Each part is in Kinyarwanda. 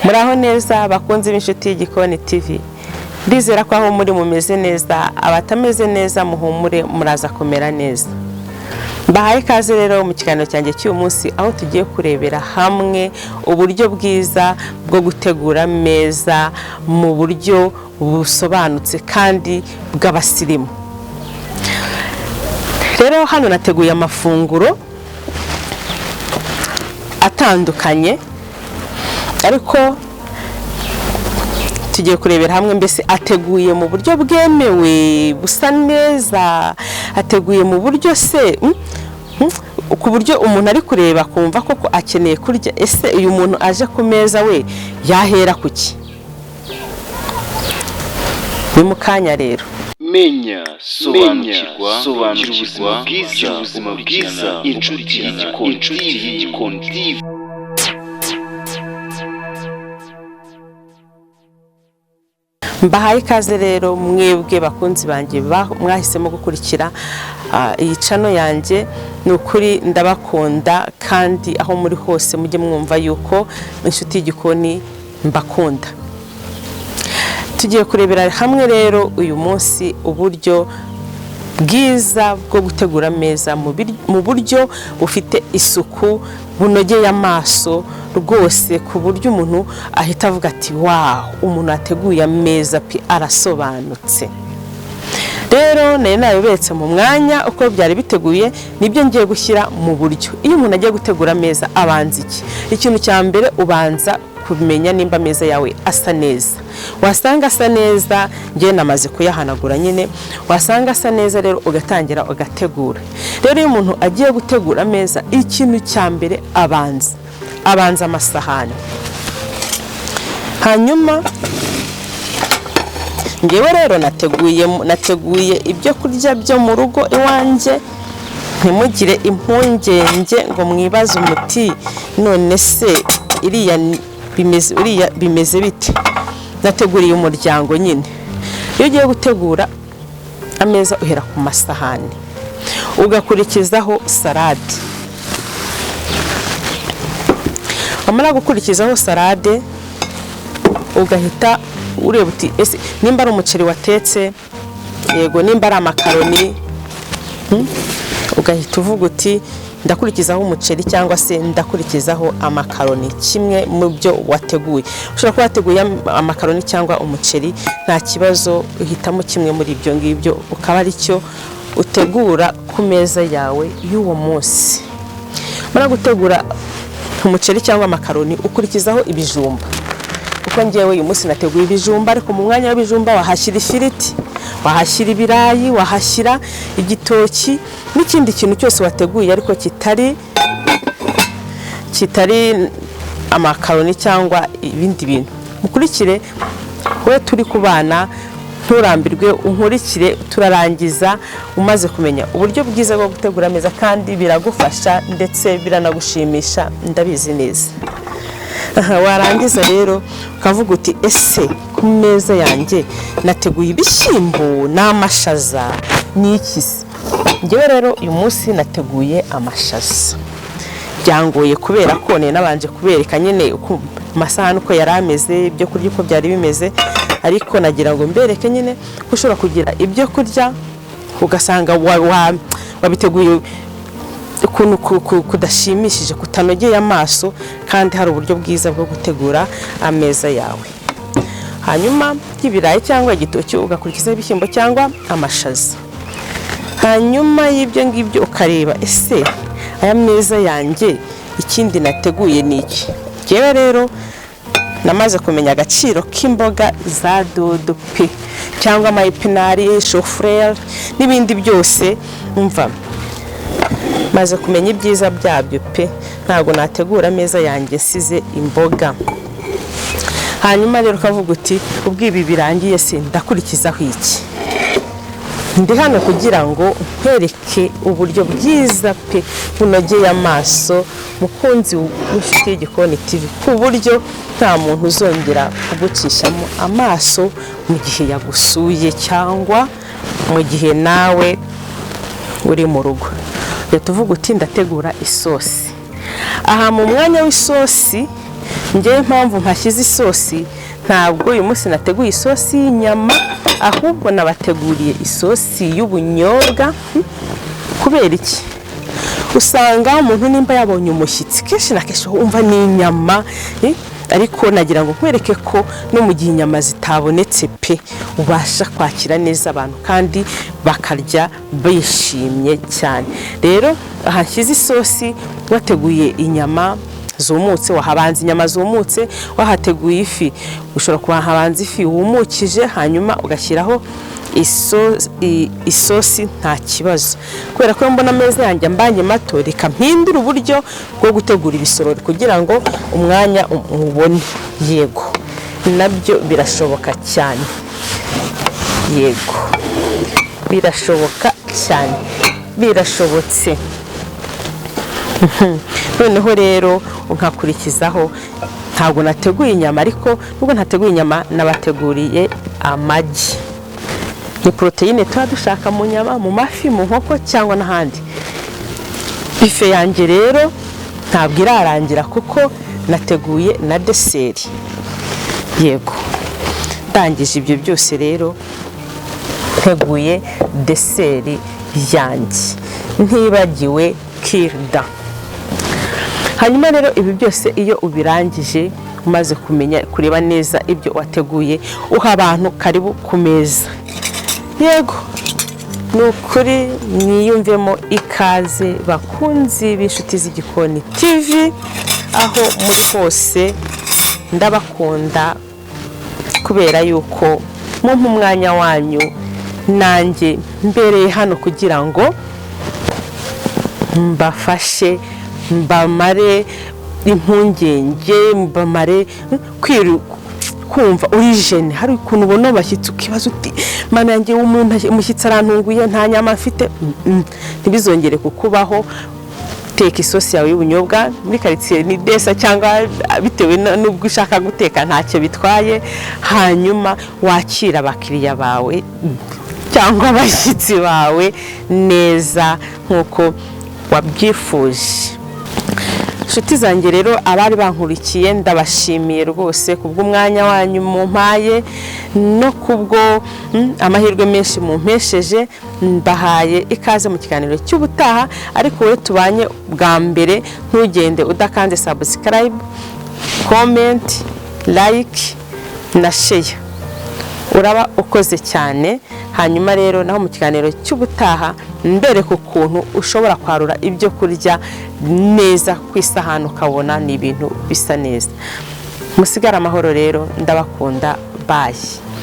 Muraho neza, bakunzi b'Inshuti y'Igikoni TV. Ndizera ko aho muri mumeze neza, abatameze neza muhumure, muraza kumera neza. Mbahaye ikaze rero mu kiganiro cyanjye cy'uyu munsi, aho tugiye kurebera hamwe uburyo bwiza bwo gutegura ameza mu buryo busobanutse kandi bw'abasirimu. Rero hano nateguye amafunguro atandukanye, ariko tugiye kurebera hamwe mbese ateguye mu buryo bwemewe, busa neza, ateguye mu buryo se ku buryo umuntu ari kureba akumva koko akeneye kurya. Ese uyu muntu aje ku meza we yahera ku ki? Ni mu kanya rero. Menya, sobanukirwa, sobanukirwa bwiza, ubuzima bwiza, Inshuti y'Igikoni, Inshuti y'Igikoni TV. Mbahaye ikaze rero mwebwe bakunzi banjye mwahisemo gukurikira iyi channel yanjye. Ni ukuri ndabakunda, kandi aho muri hose mujye mwumva yuko Inshuti y'Igikoni mbakunda. Tugiye kurebera hamwe rero uyu munsi uburyo bwiza bwo gutegura ameza mu buryo bufite isuku, bunogeye amaso rwose, ku buryo umuntu ahita avuga ati: "Wawu, umuntu ateguye ameza pe, arasobanutse." Rero nari nabiberetse mu mwanya uko byari biteguye, nibyo ngiye gushyira mu buryo. Iyo umuntu agiye gutegura ameza abanza iki? Ikintu cya mbere ubanza kumenya nimba ameza yawe asa neza. Wasanga asa neza, njye namaze kuyahanagura nyine, wasanga asa neza rero ugatangira ugategura. Rero iyo umuntu agiye gutegura ameza, ikintu cya mbere abanza amasahani. Hanyuma ngewe rero nateguye ibyo kurya byo mu rugo iwanjye. Ntimugire impungenge ngo mwibaze umuti: "None se iriya bimeze bite?" Nateguriye umuryango nyine. Iyo ugiye gutegura ameza uhera ku masahani, ugakurikizaho salade. Wamara gukurikizaho salade, ugahita ureba uti: "Ese nimba ari umuceri watetse, yego, nimba ari amakaroni?" Ugahita uvuga uti: "Ndakurikizaho umuceri cyangwa se ndakurikizaho amakaroni." Kimwe mu byo wateguye, ushobora kuba wateguye amakaroni cyangwa umuceri, nta kibazo, uhitamo kimwe muri ibyo ngibyo ukaba ari cyo utegura ku meza yawe y'uwo munsi. Muri gutegura umuceri cyangwa amakaroni ukurikizaho ibijumba, kuko ngewe uyu munsi nateguye ibijumba, ariko mu mwanya w'ibijumba wahashyira ifiriti, wahashyira ibirayi, wahashyira igitoki n'ikindi kintu cyose wateguye ariko kitari amakaroni cyangwa ibindi bintu. Mukurikire we turi kubana, nturambirwe, unkurikire, turarangiza umaze kumenya uburyo bwiza bwo gutegura ameza, kandi biragufasha ndetse biranagushimisha, ndabizi neza. Aha, warangiza rero ukavuga uti: "Ese ku meza yanjye nateguye ibishyimbo n'amashaza, ni iki se?" Ngewe rero uyu munsi nateguye amashaza. Byangoye kubera ko nari nabanje kubereka nyine uko amasahani uko yari ameze, ibyo kurya uko byari bimeze, ariko nagira ngo mbereke nyine ko ushobora kugira ibyo kurya ugasanga wabiteguye ukuntu kudashimishije, kutanogeye amaso, kandi hari uburyo bwiza bwo gutegura ameza yawe. Hanyuma y'ibirayi cyangwa igitoki ugakurikizaho ibishyimbo cyangwa amashaza. Hanyuma y'ibyo ngibyo ukareba: "Ese aya meza yanjye ikindi nateguye ni iki?" Njyewe rero namaze kumenya agaciro k'imboga za dodo pe, cyangwa amayepinari, shufurere n'ibindi byose. Mva maze kumenya ibyiza byabyo pe, ntabwo nategura ameza yanjye nsize imboga. Hanyuma rero ukavuga uti: "Ubwo ibi birangiye se ndakurikizaho iki?" Ndi hano kugira ngo nkwereke uburyo bwiza pe bunogeye amaso, mukunzi w'Inshuti y'Igikoni TV, ku buryo nta muntu uzongera kugucishamo amaso mu gihe yagusuye cyangwa mu gihe nawe uri mu rugo. Reka tuvuge uti: "Ndategura isosi." Aha mu mwanya w'isosi Ngewe impamvu mpashyize isosi, ntabwo uyu munsi nateguye isosi y'inyama, ahubwo nabateguriye isosi y'ubunyobwa. Kubera iki? Usanga umuntu nimba yabonye umushyitsi, kenshi na kenshi wumva ni inyama, ariko nagira ngo nkwereke ko no mu gihe inyama zitabonetse pe, ubasha kwakira neza abantu kandi bakarya bishimye cyane. Rero aha nshyize isosi, wateguye inyama zumutse wahabanza inyama zumutse, wahateguye ifi ushobora kuhabanza ifi wumukije, hanyuma ugashyiraho isosi, nta kibazo. Kubera ko mbona ameza yanjye ambanye mato, reka mpindure uburyo bwo gutegura ibisorori kugira ngo umwanya uwubone. Yego, nabyo birashoboka cyane. Yego, birashoboka cyane, birashobotse. Noneho rero nkakurikizaho, ntabwo nateguye inyama, ariko nubwo ntateguye inyama nabateguriye amagi. Ni poroteyine tuba dushaka mu nyama, mu mafi, mu nkoko cyangwa n'ahandi. Buffet yanjye rero ntabwo irarangira kuko nateguye na dessert. Yego, ndangije ibyo byose rero nteguye dessert yanjye, ntibagiwe kirida. Hanyuma rero ibi byose iyo ubirangije, umaze kumenya kureba neza ibyo wateguye, uha abantu karibu ku meza. Yego, ni ukuri mwiyumvemo ikaze, bakunzi b'inshuti z'igikoni TV, aho muri hose ndabakunda kubera yuko mumpa umwanya wanyu, nanjye mbereye hano kugira ngo mbafashe, mbamare impungenge, mbamare kumva uri gêné. Hari ukuntu ubona abashyitsi ukibaza uti: "Mana yanjye, umuntu umushyitsi arantunguye, nta nyama mfite." Ntibizongere kukubaho. Teka isosi yawe y'ubunyobwa muri karitsiye ni desa, cyangwa bitewe n'ubwo ushaka guteka, ntacyo bitwaye. Hanyuma wakira abakiriya bawe cyangwa abashyitsi bawe neza nk'uko wabyifuje. Inshuti zanjye rero, abari bankurikiye, ndabashimiye rwose kubw'umwanya wanyu mumpaye no kubwo amahirwe menshi mumpesheje. Mbahaye ikaze mu kiganiro cy'ubutaha. Ariko wowe tubanye bwa mbere, ntugende udakanze subscribe, comment, like na share, uraba ukoze cyane. Hanyuma rero naho mu kiganiro cy'ubutaha mbereka ukuntu ushobora kwarura ibyo kurya neza ku isahani, ukabona ni ibintu bisa neza. Musigare amahoro rero, ndabakunda, bye.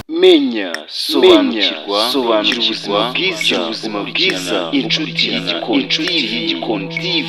Menya, sobanukirwa, sobanukirwa ubuzima bwiza, ubuzima bwiza, inshuti y'igikoni, inshuti y'igikoni TV.